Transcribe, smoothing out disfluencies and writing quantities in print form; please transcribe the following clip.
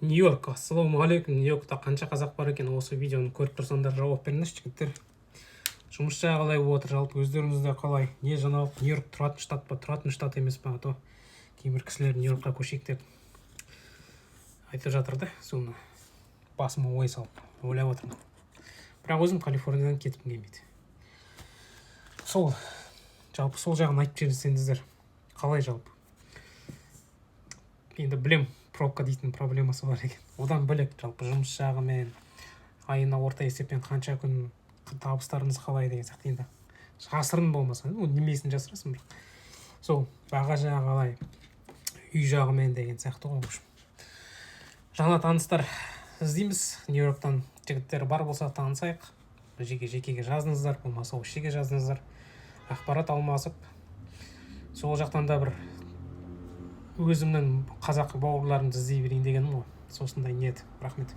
Нью Йорк, ассалаумағалейкум! Нью Йоркта қанша қазақ бар екен? Осы видеоны көріп тұрсаңдар, жауап беріңдерші, жігіттер. Жұмыс жағы қалай болып жатыр? Жалпы өздеріңізде қалай, не жаңалық? Нью Йорк тұратын штат па, тұратын штат емес па? А то кейбір кісілер Нью Йоркқа көшейік деп айтып жатыр да, соны басыма ой салып ойлап отырмын. Бірақ өзім Калифорниядан кеткім келмейді. Сол жалпы сол жағын айтып жіберсеңіздер, қалай жалпы? Енді білем, пробка дейтін проблемасы бар екен. Одан бөлек жалпы жұмыс жағымен, айына орта есеппен қанша күн, табыстарыңыз қалай деген сияқты. Енді жасырын болмаса, ну, немесін жасырасың, бірақ сол баға жағы қалай, үй жағымен деген сияқты ғой. В общем, жаңа таныстар іздейміз Нью Йорктан. Жігіттер бар болса, танысайық. Жеке жекеге жазыңыздар, болмаса осы жерге жазыңыздар. Ақпарат алмасып, сол жақтан да бір өзімнің қазақ бауырларымды іздей берейін дегенім ғой. Сосындай ниет. Рахмет.